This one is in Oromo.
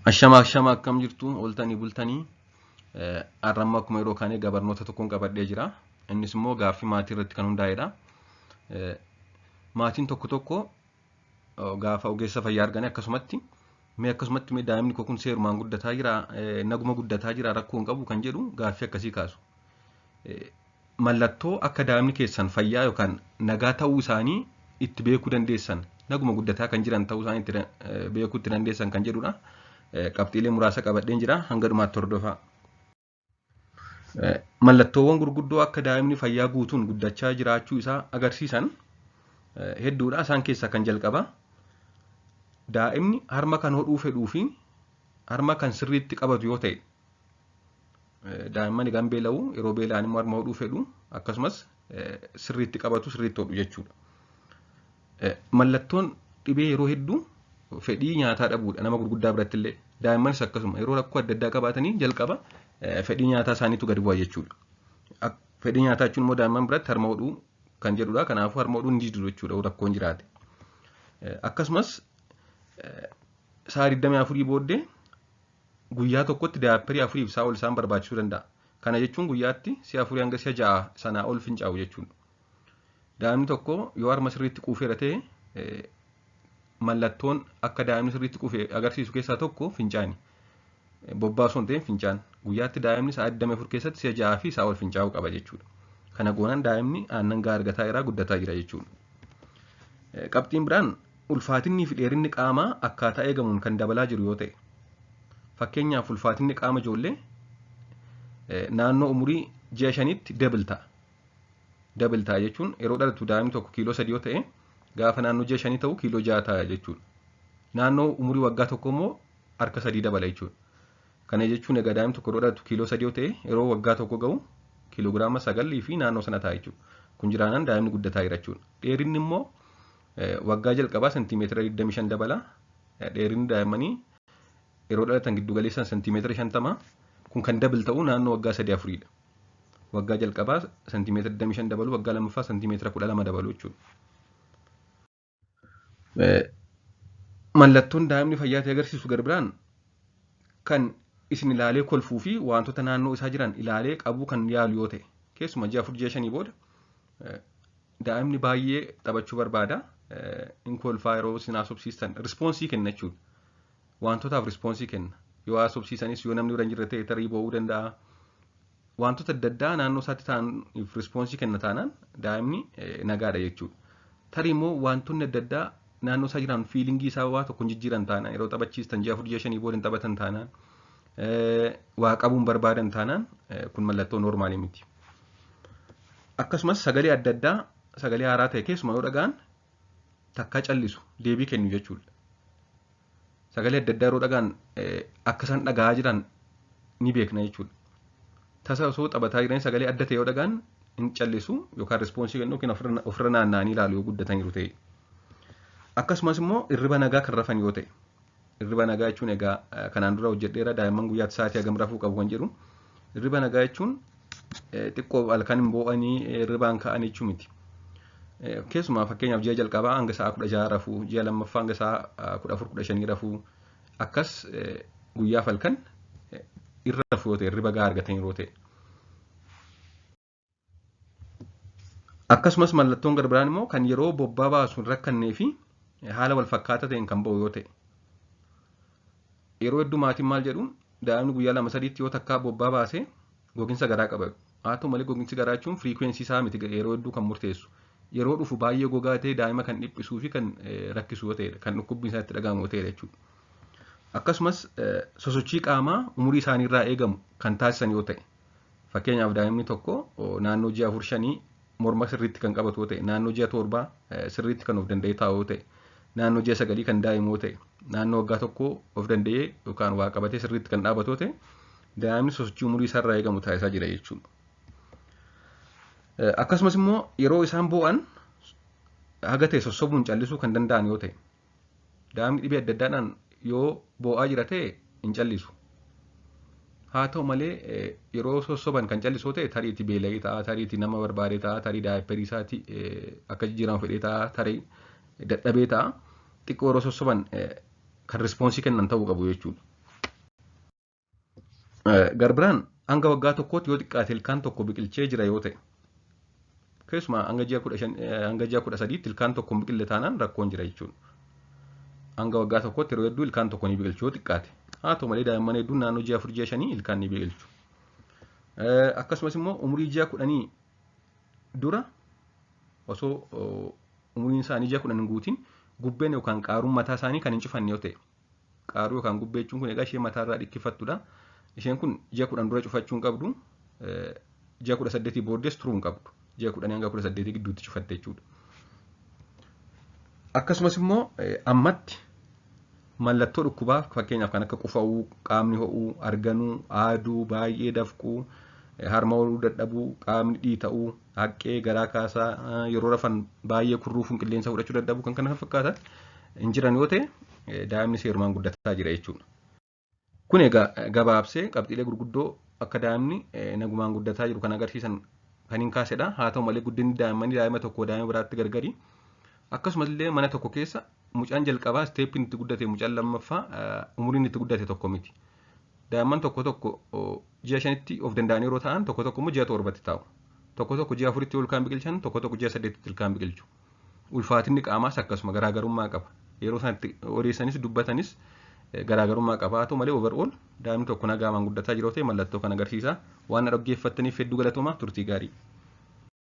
Ashama ashama akkam jirtu ooltanii bultanii har'a amma akkuma yeroo kaanii egaa barnoota tokkoon qabadhee jira. Innis immoo gaaffii maatii irratti kan hundaa'edha. Maatiin tokko tokko gaafa ogeessa fayyaa arganii akkasumatti mee akkasumatti mee daa'imni koo kun seerumaan guddataa jira naguma guddataa jira rakkoo hin qabu kan jedhu gaaffii akkasii kaasu. Mallattoo akka daa'imni keessan fayyaa yookaan nagaa ta'uu isaanii itti beekuu dandeessan naguma guddataa kan jiran ta'uu isaanii itti beekuu itti dandeessan kan jedhudha. Qabxiilee muraasa qabadheen jira hanga dhumaatti hordofaa. Mallattoowwan gurguddoo akka daa'imni fayyaa guutuun guddachaa jiraachuu isaa agarsiisan hedduudha. Isaan keessaa kan jalqabaa daa'imni harma kan hodhuu fedhuu fi harma kan sirriitti qabatu yoo ta'e daa'imman egaan beela'u yeroo beela'an immoo harma hodhuu fedhu akkasumas sirriitti qabatu sirriitti hodhu jechuudha. Mallattoon dhibee yeroo hedduu fedhii nyaataa dhabuudha nama gurguddaa biratti illee daa'immanis akkasuma yeroo rakkoo adda addaa qabaatanii jalqaba fedhii nyaataa isaaniitu gadi bu'a jechuudha. Fedhii nyaataa jechuun immoo daa'imman biratti harma hodhuu kan jedhudha. Kanaafuu harma hodhuun ni didu jechuudha rakkoon jiraate. Akkasumas sa'a 24 booddee guyyaa tokkotti daayapperii afurii fi isaa ol isaan barbaachisuu danda'a. Kana jechuun guyyaatti si'a afurii hanga si'a ja'a sanaa ol fincaa'u jechuudha. Daa'imni tokko yoo harma sirriitti quufeera ta'e mallattoon akka daa'imni sirriitti quufe agarsiisu keessaa tokko fincaani. Bobbaa osoo hin ta'in fincaan. Guyyaatti daa'imni sa'a 24 keessatti si'a ja'aa fi isaa ol fincaa'uu qaba jechuudha. Kana goonaan daa'imni aannan gahaa argataa jira guddataa jira jechuudha. Qabxiin biraan ulfaatinnii fi dheerinni qaamaa akkaataa eegamuun kan dabalaa jiru yoo ta'e fakkeenyaaf ulfaatinni qaama ijoollee naannoo umurii ji'a shaniitti double ta'a. Double ta'a jechuun yeroo dhalatu daa'imni tokko kiiloo 3 yoo ta'e gaafa naannoo ji'a shanii ta'u kiiloo 6 ta'a jechuudha. Naannoo umurii waggaa tokko immoo harka 3 dabala jechuudha. Kana jechuun egaa daa'imni tokko yeroo dhalatu kiiloo 3 yoo ta'e yeroo waggaa tokko ga'u kiiloogiraama 9 fi naannoo sana ta'a jechuudha. Kun jiraanaan daa'imni guddataa jira jechuudha. Dheerinni immoo waggaa jalqabaa sentiimeetira 25 dabala. Dheerinni daa'immanii yeroo dhalatan giddu galeessaan sentiimeetira 50 kun kan double ta'u naannoo waggaa 3 afuridha. Waggaa jalqabaa sentiimeetira 25 dabalu, waggaa lammaffaa sentiimeetira 12 dabalu jechuudha. Mallattoon daa'imni fayyaa ta'e agarsiisu gara biraan kan isin ilaalee kolfuu fi wantoota naannoo isaa jiran ilaalee qabuu kan yaalu yoo ta'e keessumaa ji'a 4 ji'a 5 booda daa'imni baay'ee taphachuu barbaada. In kolfaa yeroo isin haasofsiistan rispoonsii kenna jechuudha. Wantootaaf rispoonsii kenna. Yoo haasofsiisanis yoo namni bira hin jirre ta'e tarii boo'uu danda'a. Wantoota adda addaa naannoo isaatti ta'aniif rispoonsii kenna taanaan daa'imni nagaadha jechuudha. Tarii immoo wantoonni adda addaa naannoo isaa jiran fiilingii isaa waa tokko hin jijjiiran taanaan yeroo taphachiistan ji'a 4 ji'a 5 booda hin taphatan taanaan waa qabuun barbaadan taanaan kun mallattoo noormaalii miti. Akkasumas sagalee adda addaa sagalee haaraa ta'e keessumaa yoo dhaga'an takkaa callisu deebii kennu jechuudha. Sagalee adda addaa yeroo dhaga'an akka isaan dhaga'aa jiran ni beekna jechuudha. Tasa osoo taphataa jiranii sagalee adda ta'e yoo dhaga'an hin callisu yookaan rispoonsii kennu yookiin ofirra naanna'anii ilaalu yoo guddataniiru ta'e. Akkasumas immoo hirriba nagaa kan rafan yoo ta'e. Hirriba nagaa jechuun egaa kanaan dura hojjedheera daa'imman guyyaatti sa'aatii hagam rafuu qabu kan jedhu. Hirriba nagaa jechuun xiqqoo halkan hin boo'anii hirribaan ka'an jechuu miti. Keessumaa fakkeenyaaf ji'a jalqabaa hanga sa'a 16 rafuu, ji'a lammaffaa hanga sa'a 14 15 rafuu akkas guyyaaf halkan irra rafuu yoo ta'e hirriba gahaa argatan yeroo ta'e. Akkasumas mallattoon gara biraan immoo kan yeroo bobbaa baasu hin rakkannee fi haala wal fakkaataa ta'een kan ba'u yoo ta'e. Yeroo hedduu maatiin maal jedhu daa'imni guyyaa lama sadiitti yoo takkaa bobbaa baase goginsa garaa qaba. Haa ta'u malee goginsi garaa jechuun firiikweensii isaa miti yeroo hedduu kan murteessu. Yeroo dhufu baay'ee gogaa ta'e daa'ima kan dhiphisuu fi kan rakkisu yoo ta'edha. Kan dhukkubbiin isaa itti dhaga'amu yoo ta'edha jechuudha. Akkasumas sosochii qaamaa umurii isaanii irraa eegamu kan taasisan yoo ta'e. Fakkeenyaaf daa'imni tokko naannoo ji'a 4 5 morma sirriitti kan qabatu yoo ta'e, naannoo ji'a 7 sirriitti kan of danda'ee taa'u yoo ta'e, naannoo ji'a 9 kan daa'imu yoo ta'e, naannoo waggaa tokkoo of danda'ee yookaan waa qabatee sirriitti kan dhaabatu yoo ta'e, daa'imni sosochii umurii isaarraa eegamu taasisaa jira jechuudha. Akkasumas immoo yeroo isaan boo'an haga ta'e sossobuun callisuu kan danda'an yoo ta'e, daa'imni dhibee adda addaadhaan yoo boo'aa jira ta'e hin callisu. Haa ta'u malee yeroo sossoban kan callisu ta'e tariitii beela'ee ta'a, tariitii nama barbaadee ta'a, tarii daayipperii isaati akka jijjiiramu fedhee ta'a, tarii dadhabee ta'a. Xiqqoo yeroo sossoban kan rispoonsii kennan ta'uu qabu jechuudha. Garbiraan hanga waggaa tokkootti yoo xiqqaate ilkaan tokko biqilchee jira yoo ta'e, keessumaa hanga ji'a 15, hanga ji'a 13tti ilkaan tokko hin biqille taanaan rakkoon jira jechuudha. Hanga waggaa tokkootti yeroo hedduu ilkaan tokko ni biqilchu yoo xiqqaate. Haa ta'u malee, daa'imman hedduun naannoo ji'a 4, ji'a 5 ilkaan ni biqilchu. Akkasumas immoo umurii ji'a 10 dura osoo umuriin isaanii ji'a 10 hin guutin gubbeen yookaan qaaruun mataa isaanii kan hin cufanne yoo ta'e. Qaaruu yookaan gubbee jechuun kun egaa ishee mataarraa dhikkifattudha. Isheen kun ji'a 10 dura cufachuu hin qabdu. Ji'a 18 booddees turuu hin qabdu. Ji'a 10 hanga 18 gidduutti cufatte jechuudha. Akkasumas immoo ammatti mallattoo dhukkubaa, fakkeenyaaf kan akka qufa'uu, qaamni ho'uu, arganuu, aaduu, baay'ee dafquu, harma hodhuu dadhabuu, qaamni dhiita'uu, haqqee, garaa kaasaa, yeroo rafan baay'ee kurruufuun qilleensa fudhachuu dadhabuu, kan kana fakkaatan hin jiran yoo ta'e, daa'imni seerumaan guddataa jira jechuudha. Kun egaa gabaabsee qabxiilee gurguddoo akka daa'imni nagumaan guddataa jiru kan agarsiisan kan hin kaasedha. Haa ta'u malee, guddinni daa'immanii daa'ima tokko daa'ima biraatti gargari. Akkasumas illee mana tokko keessa mucaan jalqabaa stepiin itti guddate mucaan lammaffaa umuriin itti guddate tokko miti. Daa'imman tokko tokko ji'a 5tti of danda'anii yeroo ta'an, tokko tokko immoo ji'a 7tti taa'u. Tokko tokko ji'a 4tti ilkaan biqilchan, tokko tokko ji'a 8tti ilkaan biqilchu. Ulfaatinni qaamaas akkasuma garaagarummaa qaba. Yeroo isaan itti odeessanis dubbatanis garaagarummaa qaba. Haa ta'u malee, overall daa'imni tokko nagaamaan guddataa jiru ta'e mallattoo kan agarsiisa. Waan na dhaggeeffattaniif hedduu galatoomaa, turtii gaarii.